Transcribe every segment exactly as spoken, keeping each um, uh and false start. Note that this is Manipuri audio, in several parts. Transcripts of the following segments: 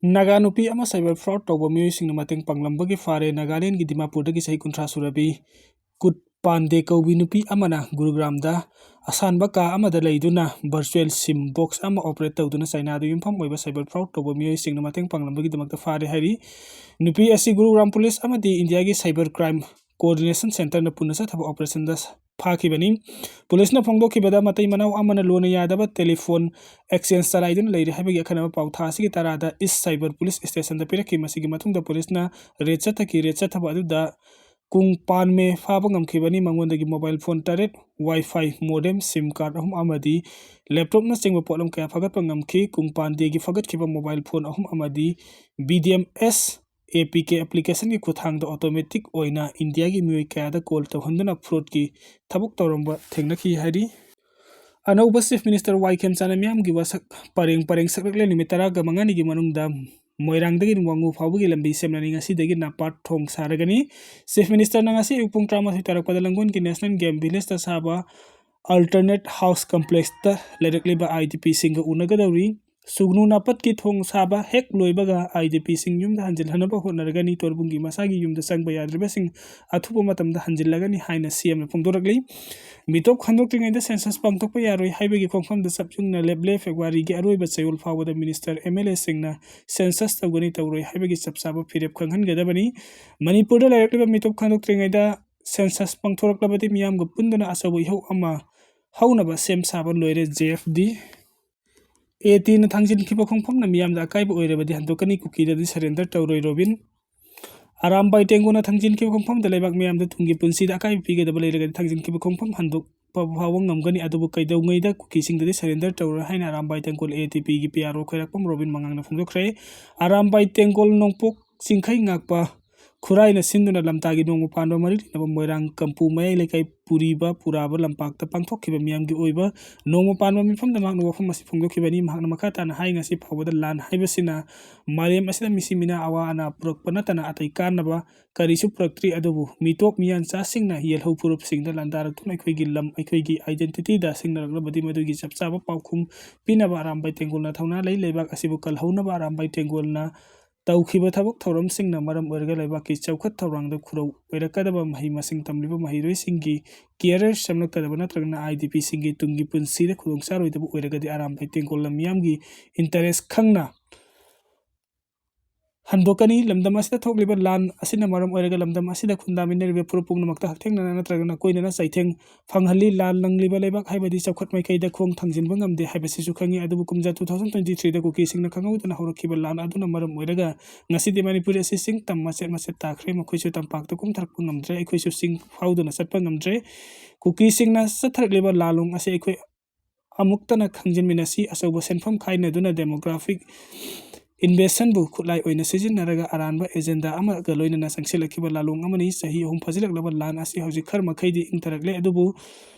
ꯅꯥꯒꯥ ꯅꯨꯄꯤ ꯑꯃ cyber fraud ꯇꯧꯕ ꯃꯤꯑꯣꯏꯁꯤꯡꯅ ꯃꯇꯦꯡ ꯄꯥꯡꯂꯝꯕꯒꯤ ꯐꯥꯔꯦ꯫ ꯅꯥꯒꯥꯂꯦꯟꯒꯤ ꯗꯤꯃꯥꯄꯨꯔꯗꯒꯤ ꯆꯍꯤ ꯀꯨꯟꯊ꯭ꯔꯥ ꯁꯨꯔꯕꯤ ꯀꯨꯠ ꯄꯥꯟꯗꯦ ꯀꯧꯕꯤ ꯅꯨꯄꯤ ꯑꯃꯅ ꯒꯨꯔꯨꯒ꯭ꯔꯥꯝꯗ ꯑꯁꯥꯟꯕ ꯀꯥ ꯑꯃꯗ ꯂꯩꯗꯨꯅ virtual sim box ꯑꯃ operate ꯇꯧꯗꯨꯅ ꯆꯥꯏꯅꯥꯗ ꯌꯨꯝꯐꯝ ꯑꯣꯏꯕ cyber fraud ꯇꯧꯕ ꯃꯤꯑꯣꯏꯁꯤꯡꯅ ꯃꯇꯦꯡ ꯄꯥꯡꯂꯝꯕꯒꯤꯗꯃꯛꯇ ꯐꯥꯔꯦ ꯍꯥꯏꯔꯤ꯫ ꯅꯨꯄꯤ ꯑꯁꯤ ꯒꯨꯔꯨꯒ꯭ꯔꯥꯝ ꯄꯨꯂꯤꯁ ꯑꯃꯗꯤ ꯏꯟꯗꯤꯌꯥꯒꯤ cyber crime coordination centreꯅ ꯄꯨꯟꯅ ꯆꯠꯊꯕ operationꯗ ꯐꯥꯈꯤꯕꯅꯤ꯫ ꯄꯨꯂꯤꯁꯅ ꯐꯣꯡꯗꯣꯛꯈꯤꯕꯗ, ꯃꯇꯩ ꯃꯅꯥꯎ ꯑꯃꯅ ꯂꯣꯟꯅ ꯌꯥꯗꯕ telephone exchange ꯆꯂꯥꯏꯗꯨꯅ ꯂꯩꯔꯤ ꯍꯥꯏꯕꯒꯤ ꯑꯈꯟꯅꯕ ꯄꯥꯎ ꯊꯥ ꯑꯁꯤꯒꯤ ꯇꯔꯥꯗ East Cyber Police Stationꯗ ꯄꯤꯔꯛꯈꯤ꯫ ꯃꯁꯤꯒꯤ ꯃꯇꯨꯡꯗ ꯄꯨꯂꯤꯁꯅ raid ꯆꯠꯊꯈꯤ꯫ Raid ꯆꯠꯊꯕ ꯑꯗꯨꯗ ꯀꯨꯡ ꯄꯥꯟꯃꯦ ꯐꯥꯕ ꯉꯝꯈꯤꯕꯅꯤ꯫ ꯃꯉꯣꯟꯗꯒꯤ mobile phone ꯇꯔꯦꯠ, Wi-Fi modem, SIM card ꯑꯍꯨꯝ ꯑꯃꯗꯤ laptopꯅꯆꯤꯡꯕ ꯄꯣꯠꯂꯝ ꯀꯌꯥ ꯐꯥꯒꯠꯄ ꯉꯝꯈꯤ꯫ ꯀꯨꯡ ꯄꯥꯟꯗꯦꯒꯤ ꯐꯥꯒꯠꯈꯤꯕ mobile phone ꯑꯍꯨꯝ ꯑꯃꯗꯤ B D M S A P K applicationꯒꯤ ꯈꯨꯠꯊꯥꯡꯗ automatic ꯑꯣꯏꯅ ꯏꯟꯗꯤꯌꯥꯒꯤ ꯃꯤꯑꯣꯏ ꯀꯌꯥꯗ call ꯇꯧꯍꯟꯗꯨꯅ fraudꯀꯤ ꯊꯕꯛ ꯇꯧꯔꯝꯕ ꯊꯦꯡꯅꯈꯤ ꯍꯥꯏꯔꯤ꯫ ꯑꯅꯧꯕ Chief Minister ꯋꯥꯏ ꯈꯦꯝꯆꯥꯟꯅ ꯃꯤꯌꯥꯝꯒꯤ ꯋꯥꯁꯛ ꯄꯔꯦꯡ ꯄꯔꯦꯡ ꯁꯛꯂꯛꯂꯦ꯫ ꯅꯨꯃꯤꯠ ꯇꯔꯥꯒ ꯃꯉꯥꯅꯤꯒꯤ ꯃꯅꯨꯡꯗ ꯃꯣꯏꯔꯥꯡꯗꯒꯤ ꯋꯥꯡꯉꯨ ꯐꯥꯎꯕꯒꯤ ꯂꯝꯕꯤ ꯁꯦꯝꯂꯅꯤ꯫ ꯉꯁꯤꯗꯒꯤ ꯅꯥꯄꯥꯠ ꯊꯣꯡ ꯁꯥꯔꯒꯅꯤ꯫ Chief Ministerꯅ ꯉꯁꯤ ꯑꯌꯨꯛ ꯄꯨꯡ ꯇꯔꯥꯃꯥꯊꯣꯏ ꯇꯥꯔꯛꯄꯗ ꯂꯪꯒꯣꯜꯒꯤ National Game Villageꯇ ꯁꯥꯕ Alternate House Complexꯇ ꯂꯩꯔꯛꯂꯤꯕ IDPꯁꯤꯡꯒ ꯎꯅꯒꯗꯧꯔꯤ꯫ ꯁꯨꯒꯅꯨ ꯅꯥꯄꯠꯀꯤ ꯊꯣꯡ ꯁꯥꯕ ꯍꯦꯛ ꯂꯣꯏꯕꯒ IDPꯁꯤꯡ ꯌꯨꯝꯗ ꯍꯟꯖꯤꯜꯍꯟꯅꯕ ꯍꯣꯠꯅꯔꯒꯅꯤ꯫ ꯇꯣꯔꯕꯨꯡꯒꯤ ꯃꯁꯥꯒꯤ ꯌꯨꯝꯗ ꯆꯪꯕ ꯌꯥꯗ꯭ꯔꯤꯕꯁꯤꯡ ꯑꯊꯨꯕ ꯃꯇꯝꯗ ꯍꯟꯖꯤꯜꯂꯒꯅꯤ ꯍꯥꯏꯅ CMꯅ ꯐꯣꯡꯗꯣꯔꯛꯂꯤ꯫ ꯃꯤꯇꯣꯞ ꯈꯟꯗꯣꯛꯇ꯭ꯔꯤꯉꯩꯗ census ꯄꯥꯡꯊꯣꯛꯄ ꯌꯥꯔꯣꯏ ꯍꯥꯏꯕꯒꯤ ꯈꯣꯡꯐꯝꯗ ꯆꯞ ꯌꯨꯡꯅ ꯂꯦꯞꯂꯦ꯫ Februaryꯒꯤ ꯑꯔꯣꯏꯕ ꯆꯌꯣꯜ ꯐꯥꯎꯕꯗ Minister, MLAꯁꯤꯡꯅ census ꯇꯧꯒꯅꯤ ꯇꯧꯔꯣꯏ ꯍꯥꯏꯕꯒꯤ ꯆꯞ ꯆꯥꯕ ꯐꯤꯔꯦꯞ ꯈꯪꯍꯟꯒꯗꯕꯅꯤ꯫ ꯃꯅꯤꯄꯨꯔꯗ ꯂꯩꯔꯛꯂꯤꯕ ꯃꯤꯇꯣꯞ ꯈꯟꯗꯣꯛꯇ꯭ꯔꯤꯉꯩꯗ census ꯄꯥꯡꯊꯣꯔꯛꯂꯕꯗꯤ ꯃꯤꯌꯥꯝꯒ ꯄꯨꯟꯗꯨꯅ ꯑꯆꯧꯕ ꯏꯍꯧ ꯑꯃ ꯍꯧꯅꯕ ꯁꯦꯝ ꯁꯥꯕ ꯂꯣꯏꯔꯦ꯫ JFD꯫ ATꯅ ꯊꯥꯡꯖꯤꯟꯈꯤꯕ ꯈꯣꯡꯐꯝꯅ ꯃꯤꯌꯥꯝꯗ ꯑꯀꯥꯏꯕ ꯑꯣꯏꯔꯕꯗꯤ ꯍꯟꯗꯣꯛꯀꯅꯤ꯫ ꯀꯨꯀꯤꯗꯗꯤ surrender ꯇꯧꯔꯣꯏ꯫ ꯔꯣꯕꯤꯟ꯫ ꯑꯔꯥꯝꯕꯥꯏ ꯇꯦꯡꯒꯣꯜꯅ ꯊꯥꯡꯖꯤꯟꯈꯤꯕ ꯈꯣꯡꯐꯝꯗ ꯂꯩꯕꯥꯛ ꯃꯤꯌꯥꯝꯗ ꯇꯨꯡꯒꯤ ꯄꯨꯟꯁꯤꯗ ꯑꯀꯥꯏꯕ ꯄꯤꯒꯗꯕ ꯂꯩꯔꯒꯗꯤ ꯊꯥꯡꯖꯤꯟꯈꯤꯕ ꯈꯣꯡꯐꯝ ꯍꯟꯗꯣꯛꯄ ꯐꯥꯎꯕ ꯉꯝꯒꯅꯤ, ꯑꯗꯨꯕꯨ ꯀꯩꯗꯧꯉꯩꯗ ꯀꯨꯀꯤꯁꯤꯡꯗꯗꯤ surrender ꯇꯧꯔꯣꯏ ꯍꯥꯏꯅ ꯑꯔꯥꯝꯕꯥꯏ ꯇꯦꯡꯒꯣꯜ ATPꯒꯤ PRO ꯈꯣꯏꯔꯥꯛꯄꯝ ꯔꯣꯕꯤꯟ ꯃꯉꯥꯡꯅ ꯐꯣꯡꯗꯣꯛꯈ꯭ꯔꯦ꯫ ꯑꯔꯥꯝꯕꯥꯏ ꯇꯦꯡꯒꯣꯜ ꯅꯣꯡꯄꯣꯛ ꯆꯤꯡꯈꯩ ꯉꯥꯛꯄ ꯈꯨꯔꯥꯏꯅ ꯁꯤꯟꯗꯨꯅ ꯂꯝꯇꯥꯒꯤ ꯅꯣꯡꯃ ꯄꯥꯟꯕ ꯃꯔꯤ ꯂꯩꯅꯕ ꯃꯣꯏꯔꯥꯡ ꯀꯝꯄꯨ ꯃꯌꯥꯏ ꯂꯩꯀꯥꯏ ꯄꯨꯔꯤꯕ ꯄꯨꯔꯥꯕ ꯂꯝꯄꯥꯛꯇ ꯄꯥꯡꯊꯣꯛꯈꯤꯕ ꯃꯤꯌꯥꯝꯒꯤ ꯑꯣꯏꯕ ꯅꯣꯡꯃ ꯄꯥꯟꯕ ꯃꯤꯐꯝꯗ ꯃꯍꯥꯛꯅ ꯋꯥꯐꯝ ꯑꯁꯤ ꯐꯣꯡꯗꯣꯛꯈꯤꯕꯅꯤ꯫ ꯃꯍꯥꯛꯅ ꯃꯈꯥ ꯇꯥꯅ ꯍꯥꯏ, ꯉꯁꯤ ꯐꯥꯎꯕꯗ ꯂꯥꯟ ꯍꯥꯏꯕꯁꯤꯅ ꯃꯥꯂꯦꯝ ꯑꯁꯤꯗ ꯃꯤꯁꯤ ꯃꯤꯅꯥ ꯑꯋꯥ ꯑꯅꯥ ꯄꯨꯔꯛꯄ ꯅꯠꯇꯅ ꯑꯇꯩ ꯀꯥꯟꯅꯕ ꯀꯔꯤꯁꯨ ꯄꯨꯔꯛꯇ꯭ꯔꯤ, ꯑꯗꯨꯕꯨ ꯃꯤꯇꯣꯞ ꯃꯤꯌꯥꯟꯆꯥꯁꯤꯡꯅ ꯌꯦꯜꯍꯧ ꯐꯨꯔꯨꯞꯁꯤꯡꯗ ꯂꯥꯟꯗꯥꯔꯛꯇꯨꯅ ꯑꯩꯈꯣꯏꯒꯤ ꯂꯝ, ꯑꯩꯈꯣꯏꯒꯤ identityꯗ ꯁꯤꯡꯅꯔꯛꯂꯕꯗꯤ ꯃꯗꯨꯒꯤ ꯆꯞ ꯆꯥꯕ ꯄꯥꯎꯈꯨꯝ ꯄꯤꯅꯕ ꯑꯔꯥꯝꯕꯥꯏ ꯇꯦꯡꯒꯣꯜꯅ ꯊꯧꯅꯥ ꯂꯩ꯫ ꯂꯩꯕꯥꯛ ꯑꯁꯤꯕꯨ ꯀꯜꯍꯧꯅꯕ ꯑꯔꯥꯝꯕꯥꯏ ꯇꯦꯡꯒꯣꯜꯅ ꯇꯧꯈꯤꯕ ꯊꯕꯛ ꯊꯧꯔꯝꯁꯤꯡꯅ ꯃꯔꯝ ꯑꯣꯏꯔꯒ ꯂꯩꯕꯥꯛꯀꯤ ꯆꯥꯎꯈꯠ ꯊꯧꯔꯥꯡꯗ ꯈꯨꯔꯧ ꯑꯣꯏꯔꯛꯀꯗꯕ ꯃꯍꯩ ꯃꯁꯤꯡ ꯇꯝꯂꯤꯕ ꯃꯍꯩꯔꯣꯏꯁꯤꯡꯒꯤ career ꯁꯦꯝꯂꯛꯀꯗꯕ ꯅꯠꯇ꯭ꯔꯒꯅ IDPꯁꯤꯡꯒꯤ ꯇꯨꯡꯒꯤ ꯄꯨꯟꯁꯤꯗ ꯈꯨꯗꯣꯡꯆꯥꯔꯣꯏꯗꯕ ꯑꯣꯏꯔꯒꯗꯤ ꯑꯔꯥꯝꯕꯥꯏ ꯇꯦꯡꯒꯣꯜꯅ ꯃꯤꯌꯥꯝꯒꯤ interest ꯈꯪꯅ ꯍꯟꯗꯣꯛꯀꯅꯤ꯫ ꯂꯝꯗꯝ ꯑꯁꯤꯗ ꯊꯣꯛꯂꯤꯕ ꯂꯥꯟ ꯑꯁꯤꯅ ꯃꯔꯝ ꯑꯣꯏꯔꯒ ꯂꯝꯗꯝ ꯑꯁꯤꯗ ꯈꯨꯟꯗꯥꯃꯤꯟꯅꯔꯤꯕ ꯐꯨꯔꯨꯞ ꯄꯨꯝꯅꯃꯛꯇ ꯍꯛꯊꯦꯡꯅꯅ ꯅꯠꯇ꯭ꯔꯒꯅ ꯀꯣꯏꯅꯅ ꯆꯩꯊꯦꯡ ꯐꯪꯍꯜꯂꯤ꯫ ꯂꯥꯟ ꯂꯪꯂꯤꯕ ꯂꯩꯕꯥꯛ ꯍꯥꯏꯕꯗꯤ ꯆꯥꯎꯈꯠ ꯃꯥꯏꯀꯩꯗ ꯈꯣꯡ ꯊꯥꯡꯖꯤꯟꯕ ꯉꯝꯗꯦ ꯍꯥꯏꯕꯁꯤꯁꯨ ꯈꯪꯉꯤ꯫ ꯑꯗꯨꯕꯨ ꯀꯨꯝꯖꯥ two thousand twenty threeꯗ ꯀꯨꯀꯤꯁꯤꯡꯅ ꯈꯪꯍꯧꯗꯅ ꯍꯧꯔꯛꯈꯤꯕ ꯂꯥꯟ ꯑꯗꯨꯅ ꯃꯔꯝ ꯑꯣꯏꯔꯒ ꯉꯁꯤꯗꯤ ꯃꯅꯤꯄꯨꯔ ꯑꯁꯤ ꯆꯤꯡ ꯇꯝ ꯃꯆꯦꯠ ꯃꯆꯦꯠ ꯇꯥꯈ꯭ꯔꯦ꯫ ꯃꯈꯣꯏꯁꯨ ꯇꯝꯄꯥꯛꯇ ꯀꯨꯝꯊꯔꯛꯄ ꯉꯝꯗ꯭ꯔꯦ꯫ ꯑꯩꯈꯣꯏꯁꯨ ꯆꯤꯡ ꯐꯥꯎꯗꯨꯅ ꯆꯠꯄ ꯉꯝꯗ꯭ꯔꯦ꯫ ꯀꯨꯀꯤꯁꯤꯡꯅ ꯆꯠꯊꯔꯛꯂꯤꯕ ꯂꯥꯂꯣꯡ ꯑꯁꯤ ꯑꯩꯈꯣꯏ ꯑꯃꯨꯛꯇꯅ ꯈꯪꯖꯤꯟꯃꯤꯟꯅꯁꯤ꯫ ꯑꯆꯧꯕ ꯁꯦꯟꯐꯝ ꯈꯥꯏꯅꯗꯨꯅ demographic invasionꯕꯨ ꯈꯨꯠꯂꯥꯏ ꯑꯣꯏꯅ ꯁꯤꯖꯤꯟꯅꯔꯒ ꯑꯔꯥꯟꯕ agenda ꯑꯃꯒ ꯂꯣꯏꯅꯅ ꯆꯪꯁꯤꯜꯂꯛꯈꯤꯕ ꯂꯥꯂꯣꯡ ꯑꯃꯅꯤ꯫ ꯆꯍꯤ ꯑꯍꯨꯝ ꯐꯥꯖꯤꯜꯂꯛꯂꯕ ꯂꯥꯟ ꯑꯁꯤ ꯍꯧꯖꯤꯛ ꯈꯔ ꯃꯈꯩꯗꯤ ꯏꯪꯊꯔꯛꯂꯦ, ꯑꯗꯨꯕꯨ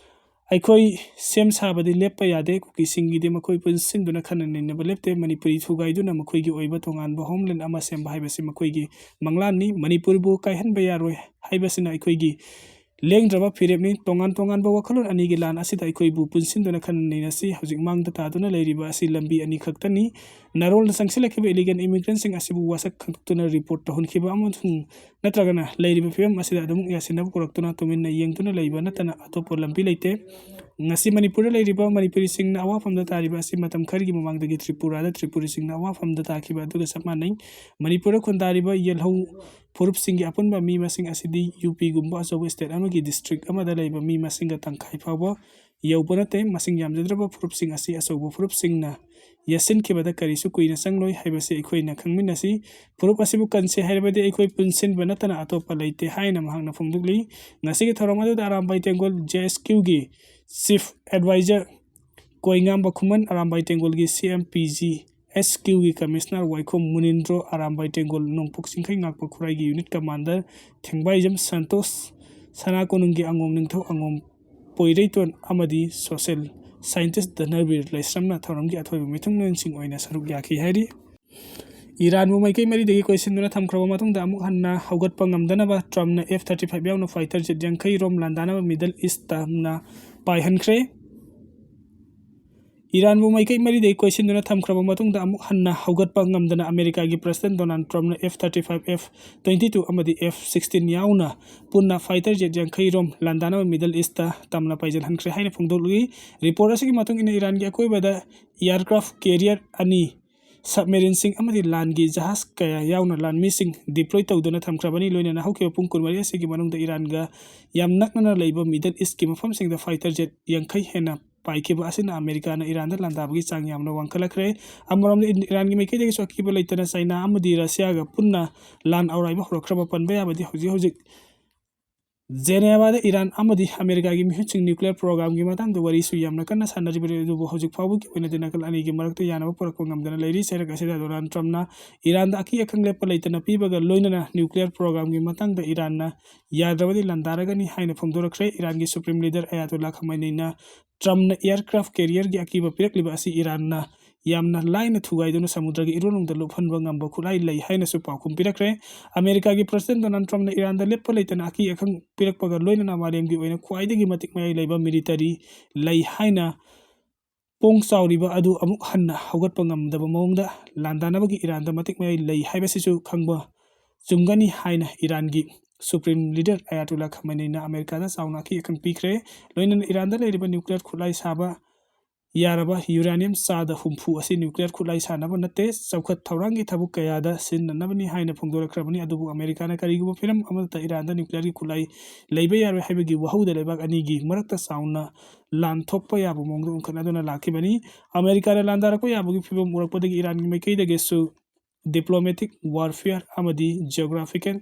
ꯑꯩꯈꯣꯏ ꯁꯦꯝ ꯁꯥꯕꯗꯤ ꯂꯦꯞꯄ ꯌꯥꯗꯦ꯫ ꯀꯨꯀꯤꯁꯤꯡꯒꯤꯗꯤ ꯃꯈꯣꯏ ꯄꯨꯟꯁꯤꯟꯗꯨꯅ ꯈꯟꯅ ꯅꯩꯅꯕ ꯂꯦꯞꯇꯦ꯫ ꯃꯅꯤꯄꯨꯔꯤ ꯊꯨꯒꯥꯏꯗꯨꯅ ꯃꯈꯣꯏꯒꯤ ꯑꯣꯏꯕ ꯇꯣꯉꯥꯟꯕ homeland ꯑꯃ ꯁꯦꯝꯕ ꯍꯥꯏꯕꯁꯤ ꯃꯈꯣꯏꯒꯤ ꯃꯪꯂꯥꯟꯅꯤ꯫ ꯃꯅꯤꯄꯨꯔꯕꯨ ꯀꯥꯏꯍꯟꯕ ꯌꯥꯔꯣꯏ ꯍꯥꯏꯕꯁꯤꯅ ꯑꯩꯈꯣꯏꯒꯤ ꯂꯦꯡꯗ꯭ꯔꯕ ꯐꯤꯔꯦꯞꯅꯤ꯫ ꯇꯣꯉꯥꯟ ꯇꯣꯉꯥꯟꯕ ꯋꯥꯈꯜꯂꯣꯟ ꯑꯅꯤꯒꯤ ꯂꯥꯟ ꯑꯁꯤꯗ ꯑꯩꯈꯣꯏꯕꯨ ꯄꯨꯟꯁꯤꯟꯗꯨꯅ ꯈꯟꯅ ꯅꯩꯅꯁꯤ꯫ ꯍꯧꯖꯤꯛ ꯃꯥꯡꯗ ꯇꯥꯗꯨꯅ ꯂꯩꯔꯤꯕ ꯑꯁꯤ ꯂꯝꯕꯤ ꯑꯅꯤ ꯈꯛꯇꯅꯤ꯫ ꯅꯥꯔꯣꯜꯗ ꯆꯪꯁꯤꯜꯂꯛꯈꯤꯕ illegal immigrantꯁꯤꯡ ꯑꯁꯤꯕꯨ ꯋꯥꯁꯛ ꯈꯪꯗꯣꯛꯇꯨꯅ report ꯇꯧꯍꯟꯈꯤꯕ ꯑꯃꯁꯨꯡ ꯅꯠꯇ꯭ꯔꯒꯅ ꯂꯩꯔꯤꯕ ꯐꯤꯕꯝ ꯑꯁꯤꯗ ꯑꯗꯨꯃꯛ ꯌꯥꯁꯤꯟꯅꯕ ꯄꯨꯔꯛꯇꯨꯅ ꯇꯨꯃꯤꯟꯅ ꯌꯦꯡꯗꯨꯅ ꯂꯩꯕ ꯅꯠꯇꯅ ꯑꯇꯣꯞꯄ ꯂꯝꯕꯤ ꯂꯩꯇꯦ꯫ ꯉꯁꯤ ꯃꯅꯤꯄꯨꯔꯗ ꯂꯩꯔꯤꯕ ꯃꯅꯤꯄꯨꯔꯤꯁꯤꯡꯅ ꯑꯋꯥꯐꯝꯗ ꯇꯥꯔꯤꯕ ꯑꯁꯤ ꯃꯇꯝ ꯈꯔꯒꯤ ꯃꯃꯥꯡꯗꯒꯤ ꯇ꯭ꯔꯤꯄꯨꯔꯥꯗ ꯇ꯭ꯔꯤꯄꯨꯔꯤꯁꯤꯡꯅ ꯑꯋꯥꯐꯝꯗ ꯇꯥꯈꯤꯕ ꯑꯗꯨꯒ ꯆꯞ ꯃꯥꯟꯅꯩ꯫ ꯃꯅꯤꯄꯨꯔꯗ ꯈꯨꯟꯗꯥꯔꯤꯕ ꯌꯦꯜꯍꯧ ꯐꯨꯔꯨꯞꯁꯤꯡꯒꯤ ꯑꯄꯨꯟꯕ ꯃꯤ ꯃꯁꯤꯡ ꯑꯁꯤꯗꯤ UPꯒꯨꯝꯕ ꯑꯆꯧꯕ state ꯑꯃꯒꯤ district ꯑꯃꯗ ꯂꯩꯕ ꯃꯤ ꯃꯁꯤꯡꯒ ꯇꯪꯈꯥꯏ ꯐꯥꯎꯕ ꯌꯧꯕ ꯅꯠꯇꯦ꯫ ꯃꯁꯤꯡ ꯌꯥꯝꯖꯗ꯭ꯔꯕ ꯐꯨꯔꯨꯞꯁꯤꯡ ꯑꯁꯤ ꯑꯆꯧꯕ ꯐꯨꯔꯨꯞꯁꯤꯡꯅ ꯌꯦꯠꯁꯤꯟꯈꯤꯕꯗ ꯀꯔꯤꯁꯨ ꯀꯨꯏꯅ ꯆꯪꯂꯣꯏ ꯍꯥꯏꯕꯁꯤ ꯑꯩꯈꯣꯏꯅ ꯈꯪꯃꯤꯟꯅꯁꯤ꯫ ꯐꯨꯔꯨꯞ ꯑꯁꯤꯕꯨ ꯀꯟꯁꯤ ꯍꯥꯏꯔꯕꯗꯤ ꯑꯩꯈꯣꯏ ꯄꯨꯟꯁꯤꯟꯕ ꯅꯠꯇꯅ ꯑꯇꯣꯞꯄ ꯂꯩꯇꯦ ꯍꯥꯏꯅ ꯃꯍꯥꯛꯅ ꯐꯣꯡꯗꯣꯛꯂꯤ꯫ ꯉꯁꯤꯒꯤ ꯊꯧꯔꯝ ꯑꯗꯨꯗ ꯑꯔꯥꯝꯕꯥꯏ ꯇꯦꯡꯒꯣꯜ JSQꯒꯤ chief advisor ꯀꯣꯏꯉꯥꯝꯕ ꯈꯨꯃꯟ, ꯑꯔꯥꯝꯕꯥꯏ ꯇꯦꯡꯒꯣꯜꯒꯤ CMPG ꯑꯦꯁ ꯀ꯭ꯌꯨꯒꯤ ꯀꯃꯤꯁꯅꯔ ꯋꯥꯏꯈꯣꯝ ꯃꯨꯅꯤꯟꯗ꯭ꯔꯣ, ꯑꯔꯥꯝꯕꯥꯏ ꯇꯦꯡꯒꯣꯜ ꯅꯣꯡꯄꯣꯛ ꯆꯤꯡꯈꯩ ꯉꯥꯛꯄ ꯈꯨꯔꯥꯏꯒꯤ ꯌꯨꯅꯤꯠ ꯀꯃꯥꯟꯗꯔ ꯊꯦꯡꯕꯥꯏꯖꯝ ꯁꯟꯇꯣꯁ, ꯁꯅꯥ ꯀꯣꯅꯨꯡꯒꯤ ꯑꯉꯣꯝ ꯅꯤꯡꯊꯧ ꯑꯉꯣꯝ ꯄꯣꯏꯔꯩꯇꯣꯟ ꯑꯃꯗꯤ ꯁꯣꯁꯤꯌꯦꯜ ꯁꯥꯏꯟꯇꯤꯁ ꯙꯅꯕꯤꯔ ꯂꯩꯁ꯭ꯔꯝꯅ ꯊꯧꯔꯝꯒꯤ ꯑꯊꯣꯏꯕ ꯃꯤꯊꯨꯡꯂꯦꯟꯁꯤꯡ ꯑꯣꯏꯅ ꯁꯔꯨꯛ ꯌꯥꯈꯤ ꯍꯥꯏꯔꯤ꯫ ꯏꯔꯥꯟꯕꯨ ꯃꯥꯏꯀꯩ ꯃꯔꯤꯗꯒꯤ ꯀꯣꯏꯁꯤꯟꯗꯨꯅ ꯊꯝꯈ꯭ꯔꯕ ꯃꯇꯨꯡꯗ ꯑꯃꯨꯛ ꯍꯟꯅ ꯍꯧꯒꯠꯄ ꯉꯝꯗꯅꯕ ꯇ꯭ꯔꯝꯞꯅ ꯑꯦꯐ ꯊꯥꯔꯇꯤ ꯐꯥꯏꯚ ꯌꯥꯎꯅ ꯐꯥꯏꯇꯔ ꯖꯦꯠ ꯌꯥꯡꯈꯩ ꯔꯣꯝ ꯂꯥꯟꯗꯥꯅꯕ ꯃꯤꯗꯜ ꯏꯁꯇ ꯇꯝꯅ ꯄꯥꯏꯍꯟꯈ꯭ꯔꯦ꯫ ꯏꯔꯥꯟꯕꯨ ꯃꯥꯏꯀꯩ ꯃꯔꯤꯗꯒꯤ ꯀꯣꯏꯁꯤꯟꯗꯨꯅ ꯊꯝꯈ꯭ꯔꯕ ꯃꯇꯨꯡꯗ ꯑꯃꯨꯛ ꯍꯟꯅ ꯍꯧꯒꯠꯄ ꯉꯝꯗꯅ ꯑꯃꯦꯔꯤꯀꯥꯒꯤ ꯄ꯭ꯔꯁꯤꯗꯦꯟ ꯗꯣꯅꯥꯜꯗ ꯇ꯭ꯔꯝꯞꯅ F thirty five, F twenty two ꯑꯃꯗꯤ ꯑꯦꯐ ꯁꯤꯛꯁꯇꯤꯟ ꯌꯥꯎꯅ ꯄꯨꯟꯅ ꯐꯥꯏꯇꯔ ꯖꯦꯠ ꯌꯥꯡꯈꯩ ꯔꯣꯝ ꯂꯥꯟꯗꯥꯅꯕ ꯃꯤꯗꯜ ꯏꯁꯇ ꯇꯝꯅ ꯄꯥꯏꯁꯤꯜꯍꯟꯈ꯭ꯔꯦ ꯍꯥꯏꯅ ꯐꯣꯡꯗꯣꯛꯂꯤ꯫ ꯔꯤꯄꯣꯔꯠ ꯑꯁꯤꯒꯤ ꯃꯇꯨꯡ ꯏꯟꯅ ꯏꯔꯥꯟꯒꯤ ꯑꯀꯣꯏꯕꯗ ꯑꯦꯌꯥꯔꯀ꯭ꯔꯥꯐ ꯀꯦꯔꯤꯌꯔ ꯑꯅꯤ, ꯁꯕꯃꯦꯔꯤꯟꯁꯤꯡ ꯑꯃꯗꯤ ꯂꯥꯟꯒꯤ ꯖꯍꯥꯖ ꯀꯌꯥ ꯌꯥꯎꯅ ꯂꯥꯟꯃꯤꯁꯤꯡ ꯗꯤꯄ꯭ꯂꯣꯏ ꯇꯧꯗꯨꯅ ꯊꯝꯈ꯭ꯔꯕꯅꯤ꯫ ꯂꯣꯏꯅꯅ ꯍꯧꯈꯤꯕ ꯄꯨꯡ ꯀꯨꯟꯃꯔꯤ ꯑꯁꯤꯒꯤ ꯃꯅꯨꯡꯗ ꯏꯔꯥꯟꯒ ꯌꯥꯝ ꯅꯛꯅꯅ ꯂꯩꯕ ꯃꯤꯗꯜ ꯏꯁꯀꯤ ꯃꯐꯝꯁꯤꯡꯗ ꯐꯥꯏꯇꯔ ꯖꯦꯠ ꯌꯥꯡꯈꯩ ꯍꯦꯟꯅ ꯄꯥꯏꯈꯤꯕ ꯑꯁꯤꯅ ꯑꯃꯦꯔꯤꯀꯥꯅ ꯏꯔꯥꯟꯗ ꯂꯥꯟꯗꯥꯕꯒꯤ ꯆꯥꯡ ꯌꯥꯝꯅ ꯋꯥꯡꯈꯠꯂꯛꯈ꯭ꯔꯦ꯫ ꯑꯃꯔꯣꯝꯗ ꯏꯔꯥꯟꯒꯤ ꯃꯥꯏꯀꯩꯗꯒꯤꯁꯨ ꯑꯀꯤꯕ ꯂꯩꯇꯅ ꯆꯥꯏꯅꯥ ꯑꯃꯗꯤ ꯔꯁꯤꯌꯥꯒ ꯄꯨꯟꯅ ꯂꯥꯟ ꯑꯧꯔꯥꯏꯕ ꯍꯧꯔꯛꯈ꯭ꯔꯕ ꯄꯟꯕ ꯌꯥꯕꯗꯤ ꯍꯧꯖꯤꯛ ꯍꯧꯖꯤꯛ ꯖꯦꯅꯦꯚꯥꯗ ꯏꯔꯥꯟ ꯑꯃꯗꯤ ꯑꯃꯦꯔꯤꯀꯥꯒꯤ ꯃꯤꯍꯨꯠꯁꯤꯡ ꯅ꯭ꯌꯨꯀ꯭ꯂꯤꯌꯔ ꯄ꯭ꯔꯣꯒ꯭ꯔꯥꯝꯒꯤ ꯃꯇꯥꯡꯗ ꯋꯥꯔꯤꯁꯨ ꯌꯥꯝꯅ ꯀꯟꯅ ꯁꯥꯟꯅꯔꯤꯕꯅꯤ, ꯑꯗꯨꯕꯨ ꯍꯧꯖꯤꯛ ꯐꯥꯎꯕꯒꯤ ꯑꯣꯏꯅꯗꯤ ꯅꯥꯀꯜ ꯑꯅꯤꯒꯤ ꯃꯔꯛꯇ ꯌꯥꯅꯕ ꯄꯨꯔꯛꯄ ꯉꯝꯗꯅ ꯂꯩꯔꯤ꯫ ꯆꯩꯔꯛ ꯑꯁꯤꯗ ꯗꯣꯅꯥꯜꯗ ꯇ꯭ꯔꯝꯞꯅ ꯏꯔꯥꯟꯗ ꯑꯀꯤ ꯑꯈꯪ ꯂꯦꯞꯄ ꯂꯩꯇꯅ ꯄꯤꯕꯒ ꯂꯣꯏꯅꯅ ꯅ꯭ꯌꯨꯀ꯭ꯂꯤꯌꯔ ꯄ꯭ꯔꯣꯒ꯭ꯔꯥꯝꯒꯤ ꯃꯇꯥꯡꯗ ꯏꯔꯥꯟꯅ ꯌꯥꯗ꯭ꯔꯕꯗꯤ ꯂꯥꯟꯗꯥꯔꯒꯅꯤ ꯍꯥꯏꯅ ꯐꯣꯡꯗꯣꯔꯛꯈ꯭ꯔꯦ꯫ ꯏꯔꯥꯟꯒꯤ ꯁꯨꯄ꯭ꯔꯤꯝ ꯂꯤꯗꯔ ꯑꯌꯥꯇꯣꯜꯂꯥ ꯈꯃꯩꯅꯤꯅ ꯇ꯭ꯔꯝꯞꯅ ꯑꯦꯌꯔꯀ꯭ꯔꯥꯐ ꯀꯦꯔꯤꯌꯔꯒꯤ ꯑꯀꯤꯕ ꯄꯤꯔꯛꯂꯤꯕ ꯑꯁꯤ ꯏꯔꯥꯟꯅ ꯌꯥꯝꯅ ꯂꯥꯏꯅ ꯊꯨꯒꯥꯏꯗꯨꯅ ꯁꯃꯨꯗ꯭ꯔꯒꯤ ꯏꯔꯣꯜꯅꯨꯡꯗ ꯂꯨꯞꯍꯟꯕ ꯉꯝꯕ ꯈꯨꯠꯂꯥꯏ ꯂꯩ ꯍꯥꯏꯅꯁꯨ ꯄꯥꯎꯈꯨꯝ ꯄꯤꯔꯛꯈ꯭ꯔꯦ꯫ ꯑꯃꯦꯔꯤꯀꯥꯒꯤ ꯄ꯭ꯔꯁꯤꯗꯦꯟ ꯗꯣꯅꯥꯜꯗ ꯇ꯭ꯔꯝꯞꯅ ꯏꯔꯥꯟꯗ ꯂꯦꯞꯄ ꯂꯩꯇꯅ ꯑꯀꯤ ꯑꯈꯪ ꯄꯤꯔꯛꯄꯒ ꯂꯣꯏꯅꯅ ꯃꯥꯂꯦꯝꯒꯤ ꯑꯣꯏꯅ ꯈ꯭ꯋꯥꯏꯗꯒꯤ ꯃꯇꯤꯛ ꯃꯌꯥꯏ ꯂꯩꯕ ꯃꯤꯂꯤꯇꯔꯤ ꯂꯩ ꯍꯥꯏꯅ ꯄꯣꯡ ꯆꯥꯎꯔꯤꯕ ꯑꯗꯨ ꯑꯃꯨꯛ ꯍꯟꯅ ꯍꯧꯒꯠꯄ ꯉꯝꯗꯕ ꯃꯑꯣꯡꯗ ꯂꯥꯟꯗꯥꯅꯕꯒꯤ ꯏꯔꯥꯟꯗ ꯃꯇꯤꯛ ꯃꯌꯥꯏ ꯂꯩ ꯍꯥꯏꯕꯁꯤꯁꯨ ꯈꯪꯕ ꯆꯨꯝꯒꯅꯤ ꯍꯥꯏꯅ ꯏꯔꯥꯟꯒꯤ ꯁꯨꯄ꯭ꯔꯤꯝ ꯂꯤꯗꯔ ꯑꯌꯥꯇꯣꯜꯂꯥ ꯈꯃꯩꯅꯤꯅ ꯑꯃꯦꯔꯤꯀꯥꯗ ꯆꯥꯎꯅ ꯑꯀꯤ ꯑꯈꯪ ꯄꯤꯈ꯭ꯔꯦ꯫ ꯂꯣꯏꯅꯅ ꯏꯔꯥꯟꯗ ꯂꯩꯔꯤꯕ ꯅ꯭ꯌꯨꯀ꯭ꯂꯤꯌꯔ ꯈꯨꯠꯂꯥꯏ ꯁꯥꯕ ꯌꯥꯔꯕ ꯌꯨꯔꯥꯅꯤꯌꯝ ꯆꯥꯗ ꯍꯨꯝꯐꯨ ꯑꯁꯤ ꯅ꯭ꯌꯨꯀ꯭ꯂꯤꯌꯔ ꯈꯨꯠꯂꯥꯏ ꯁꯥꯅꯕ ꯅꯠꯇꯦ, ꯆꯥꯎꯈꯠ ꯊꯧꯔꯥꯡꯒꯤ ꯊꯕꯛ ꯀꯌꯥꯗ ꯁꯤꯖꯤꯟꯅꯅꯕꯅꯤ ꯍꯥꯏꯅ ꯐꯣꯡꯗꯣꯔꯛꯈ꯭ꯔꯕꯅꯤ꯫ ꯑꯗꯨꯕꯨ ꯑꯃꯦꯔꯤꯀꯥꯅ ꯀꯔꯤꯒꯨꯝꯕ ꯐꯤꯚꯝ ꯑꯃꯠꯇ ꯏꯔꯥꯟꯗ ꯅ꯭ꯌꯨꯀ꯭ꯂꯤꯌꯔꯒꯤ ꯈꯨꯠꯂꯥꯏ ꯂꯩꯕ ꯌꯥꯔꯣꯏ ꯍꯥꯏꯕꯒꯤ ꯋꯥꯍꯧꯗ ꯂꯩꯕꯥꯛ ꯑꯅꯤꯒꯤ ꯃꯔꯛꯇ ꯆꯥꯎꯅ ꯂꯥꯟ ꯊꯣꯛꯄ ꯌꯥꯕ ꯃꯑꯣꯡꯗ ꯎꯪꯈꯠꯅꯗꯨꯅ ꯂꯥꯛꯈꯤꯕꯅꯤ꯫ ꯑꯃꯦꯔꯤꯀꯥꯅ ꯂꯥꯟꯗꯥꯔꯛꯄ ꯌꯥꯕꯒꯤ ꯐꯤꯚꯝ ꯎꯔꯛꯄꯗꯒꯤ ꯏꯔꯥꯟꯒꯤ ꯃꯥꯏꯀꯩꯗꯒꯤꯁꯨ ꯗꯤꯄ꯭ꯂꯣꯃꯦꯇꯤꯛ ꯋꯥꯔꯐꯤꯌꯔ ꯑꯃꯗꯤ ꯖꯤꯑꯣꯒ꯭ꯔꯥꯐꯤꯀꯦꯜ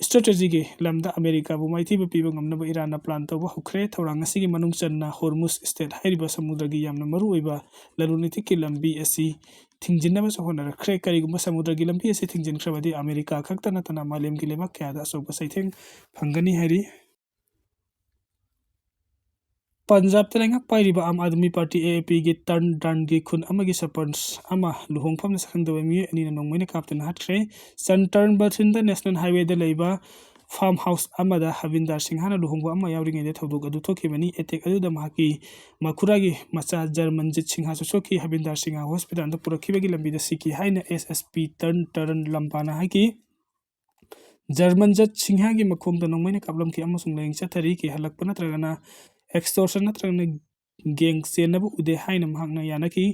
ꯁ꯭ꯇ꯭ꯔꯦꯇꯦꯖꯤꯒꯤ ꯂꯝꯗ ꯑꯃꯦꯔꯤꯀꯥꯕꯨ ꯃꯥꯏꯊꯤꯕ ꯄꯤꯕ ꯉꯝꯅꯕ ꯏꯔꯥꯟꯅ ꯄ꯭ꯂꯥꯟ ꯇꯧꯕ ꯍꯧꯈ꯭ꯔꯦ꯫ ꯊꯧꯔꯥꯡ ꯑꯁꯤꯒꯤ ꯃꯅꯨꯡ ꯆꯟꯅ ꯍꯣꯔꯃꯨꯖ ꯁ꯭ꯇ꯭ꯔꯦꯠ ꯍꯥꯏꯔꯤꯕ ꯁꯃꯨꯗ꯭ꯔꯒꯤ ꯌꯥꯝꯅ ꯃꯔꯨꯑꯣꯏꯕ ꯂꯂꯣꯟ ꯏꯇꯤꯛꯀꯤ ꯂꯝꯕꯤ ꯑꯁꯤ ꯊꯤꯡꯖꯤꯟꯅꯕꯁꯨ ꯍꯣꯠꯅꯔꯛꯈ꯭ꯔꯦ꯫ ꯀꯔꯤꯒꯨꯝꯕ ꯁꯃꯨꯗ꯭ꯔꯒꯤ ꯂꯝꯕꯤ ꯑꯁꯤ ꯊꯤꯡꯖꯤꯟꯈ꯭ꯔꯕꯗꯤ ꯑꯃꯦꯔꯤꯀꯥ ꯈꯛꯇ ꯅꯠꯇꯅ ꯃꯥꯂꯦꯝꯒꯤ ꯂꯩꯕꯥꯛ ꯀꯌꯥꯗ ꯑꯆꯧꯕ ꯆꯩꯊꯦꯡ ꯐꯪꯒꯅꯤ ꯍꯥꯏꯔꯤ꯫ ꯄꯟꯖꯥꯕꯇ ꯂꯩꯉꯥꯛ ꯄꯥꯏꯔꯤꯕ ꯑꯥꯝ ꯑꯥꯗꯃꯤ ꯄꯥꯔꯇꯤ, AAP ꯒꯤ ꯇꯔꯟ ꯇꯔꯟꯒꯤ ꯈꯨꯟ ꯑꯃꯒꯤ ꯁꯔꯄꯟꯆ ꯑꯃ ꯂꯨꯍꯣꯡꯐꯝꯗ ꯁꯛꯈꯪꯗꯕ ꯃꯤꯑꯣꯏ ꯑꯅꯤꯅ ꯅꯣꯡꯃꯩꯅ ꯀꯥꯞꯇꯨꯅ ꯍꯥꯠꯈ꯭ꯔꯦ꯫ ꯆꯟꯇꯔꯟ ꯕꯊꯤꯟꯗ ꯅꯦꯁꯅꯦꯜ ꯍꯥꯏꯋꯦꯗ ꯂꯩꯕ ꯐꯥꯔꯝ ꯍꯥꯎꯁ ꯑꯃꯗ ꯍꯕꯤꯟꯗꯥꯔ ꯁꯤꯡꯍꯥꯅ ꯂꯨꯍꯣꯡꯕ ꯑꯃ ꯌꯥꯎꯔꯤꯉꯩꯗ ꯊꯧꯗꯣꯛ ꯑꯗꯨ ꯊꯣꯛꯈꯤꯕꯅꯤ꯫ ꯑꯦꯇꯦꯛ ꯑꯗꯨꯗ ꯃꯍꯥꯛꯀꯤ ꯃꯈꯨꯔꯥꯒꯤ ꯃꯆꯥ ꯖꯔꯃꯟꯖꯤꯠ ꯁꯤꯡꯍꯥꯁꯨ ꯁꯣꯛꯈꯤ꯫ ꯍꯕꯤꯟꯗꯥꯔ ꯁꯤꯡꯍꯥ ꯍꯣꯁꯄꯤꯇꯥꯜꯗ ꯄꯨꯔꯛꯈꯤꯕꯒꯤ ꯂꯝꯕꯤꯗ ꯁꯤꯈꯤ ꯍꯥꯏꯅ SSP ꯇꯔꯟ ꯇꯔꯟ ꯂꯝꯕꯥꯅ ꯍꯥꯏꯈꯤ꯫ ꯖꯔꯃꯟꯖꯠ ꯁꯤꯡꯍꯥꯒꯤ ꯃꯈꯣꯡꯗ ꯅꯣꯡꯃꯩꯅ ꯀꯥꯞꯂꯝꯈꯤ ꯑꯃꯁꯨꯡ ꯂꯥꯌꯦꯡ ꯆꯠꯊꯔꯤ꯫ ꯀꯤꯍꯜꯂꯛꯄ ꯅꯠꯇ꯭ꯔꯒꯅ ꯑꯦꯛꯁꯇꯣꯔꯁꯟ ꯅꯠꯇ꯭ꯔꯒꯅ ꯒꯦꯡ ꯆꯦꯟꯅꯕ ꯎꯗꯦ ꯍꯥꯏꯅ ꯃꯍꯥꯛꯅ ꯌꯥꯅꯈꯤ꯫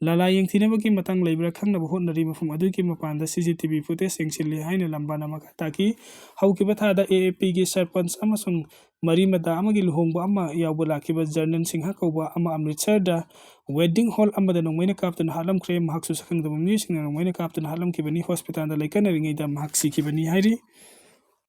ꯂꯥꯂꯥ ꯌꯦꯡꯊꯤꯅꯕꯒꯤ ꯃꯇꯥꯡ ꯂꯩꯕ꯭ꯔꯥ ꯈꯪꯅꯕ ꯍꯣꯠꯅꯔꯤ꯫ ꯃꯐꯝ ꯑꯗꯨꯒꯤ ꯃꯄꯥꯟꯗ CCTV footage ꯌꯦꯡꯁꯤꯜꯂꯤ ꯍꯥꯏꯅ ꯂꯝꯕꯥꯅ ꯃꯈꯥ ꯇꯥꯈꯤ꯫ ꯍꯧꯈꯤꯕ ꯊꯥꯗ AAP ꯒꯤ ꯁꯔꯄꯟꯆ ꯑꯃꯁꯨꯡ ꯃꯔꯤ ꯃꯇꯥ ꯑꯃꯒꯤ ꯂꯨꯍꯣꯡꯕ ꯑꯃ ꯌꯥꯎꯕ ꯂꯥꯛꯈꯤꯕ ꯖꯔꯅꯟ ꯁꯤꯡꯍ ꯀꯧꯕ ꯑꯃ ꯑꯃ꯭ꯔꯤꯠꯁꯔꯗ ꯋꯦꯗꯤꯡ ꯍꯣꯜ ꯑꯃꯗ ꯅꯣꯡꯃꯩꯅ ꯀꯥꯞꯇꯨꯅ ꯍꯥꯠꯂꯝꯈ꯭ꯔꯦ꯫ ꯃꯍꯥꯛꯁꯨ ꯁꯛꯈꯪꯗꯕ ꯃꯤꯑꯣꯏꯁꯤꯡꯅ ꯅꯣꯡꯃꯩꯅ ꯀꯥꯞꯇꯨꯅ ꯍꯥꯠꯂꯝꯈꯤꯕꯅꯤ꯫ ꯍꯣꯁꯄꯤꯇꯥꯜꯗ ꯂꯩꯀꯠꯅꯔꯤꯉꯩꯗ ꯃꯍꯥꯛ ꯁꯤꯈꯤꯕꯅꯤ ꯍꯥꯏꯔꯤ꯫